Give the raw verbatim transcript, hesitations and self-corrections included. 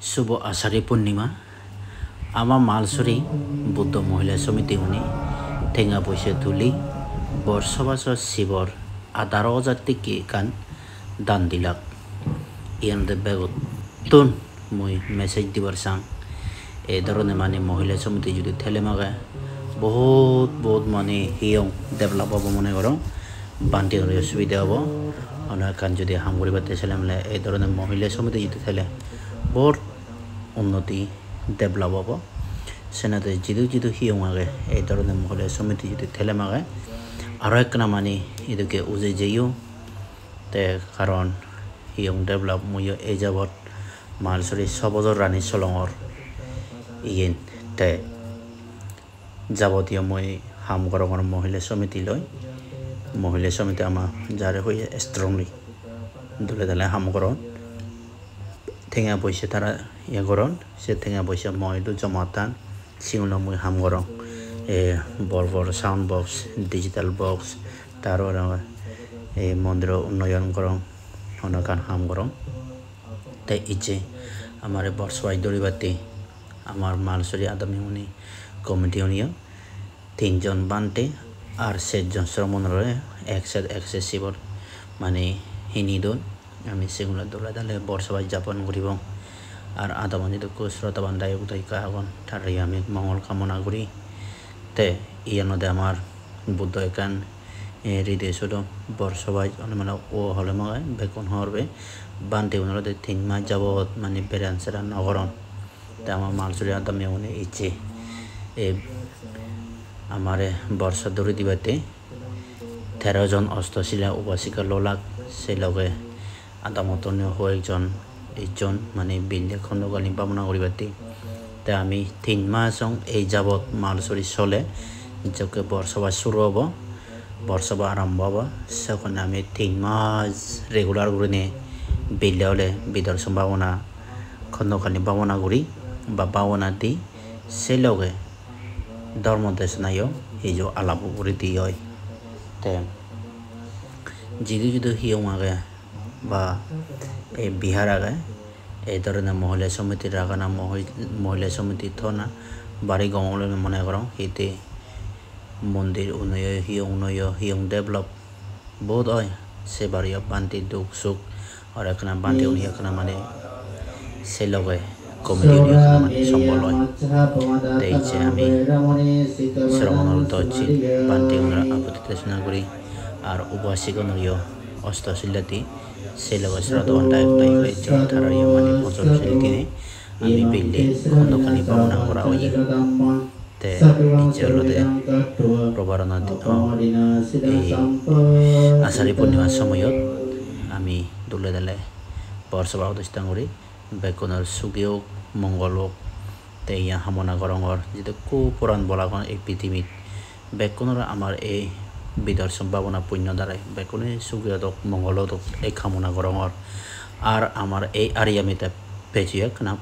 Subho Asari Purnima, ama Malsuri Buddho Mohila Somiti uni tenga poise tuli Borsabasor sibor adaro hajar tikki ekkan dan dilak. Iyan de begottun mui message dibar sang. Ei dhorone mane Mohila Somiti judi thele mage, bohut, bohut mane hiyong develop obo mone gorong. Bhante unore subide obo. Hono ekkan judi ham guribatte sele mele ei dhorone Mohila Somiti judi thele, bohut unnoti develop obo. Senate jidu jidu hiyong age, ei dhorone Mohila Somiti judi thele mage, aro ekkana mane idukke uje jeyo. Te karon hiyong develop muiyo ei jabot Malsuri so bojor rani solongor iyen. Te jabotiyo mui ham gorongor Mohila Somiti loi. Mohila Somiti ama jare hoye strongly dole dale ham goron. Tenga poise tara iye goron, se tenga poise mui idu joma tan, siguno mui ham gorong. E, bor bor sound box, digital box, taro aro, e, mondiro unnoyon gorong, hono ekkan ham gorong. Te icche amare Borsabas duribatte amar Malsuri adamigune committee uniyo tinjon bhante ar sejjon sromonore ek set ek set sibor mane hini don. Ami siguno dole dale Borsabas japon guribong. Ar adamot idukko sroddhaban dayok dayika agon, tarare ami mongol kamona guri. Te iyan ode amar Buddho ekkan, eh, ride sudo Borsabas, one mane o hole mage bekkun hobor pei. Bhante un olode tin mas jabot mane beran seran no goron. Te ama Malsuri adamigune icche, eh, amare borsa duri dibatte tero jon ostosila upasika lolak, se loge adamottun hoyekjon ejjon mane bille khondokani bhabona guribatte. Te ami tin mas ong ei jabot Malsuri sole, jokke Borsabas suru obo, Borsabas arambo obo, sekkone ami tin mas regular gurinei bille ole bidorshan bhabona, khondokani bhabona guri ba bhabona di, se loge dhormo desona yo hiju alap ugure di oi. Te jidu jidu hiyong age ba ei bihar age, ei dhorone Mohila Somiti ragana, mohi-, Mohila Somiti thona bari gom obo mone gorong. Hite mondir unoyo, hiyong unoyo, hiyong develop bohut oi, se bariyo bhante duk suk, aro ekkana bhante uni ekkana mane se loge committee uni ekkana mane sombol oi. Te icche ami sromonor dojjin bhante unore abuti desona guri, ar upasik unore yo osto sillati, se loge sroddhaban dayok dayika ejjon tarare yo mane ponchom sil dinei ami bille khondokani bhabona gora oye. Te icche olode Probaranadi, o, ei Asari Purnimar somoyot ami dole dale Borsabas odistan guri, bekkunor sugi ok, mongol ok. Te iya hamona gorongor, jidukko poran bol agon ei pitimit, bekkunore amar ei bidorshan bhabona punno darai bekkune sugi odok, mongol odok, ei hamona gorongor. Ar amar ei Ariyameta page yo ekkana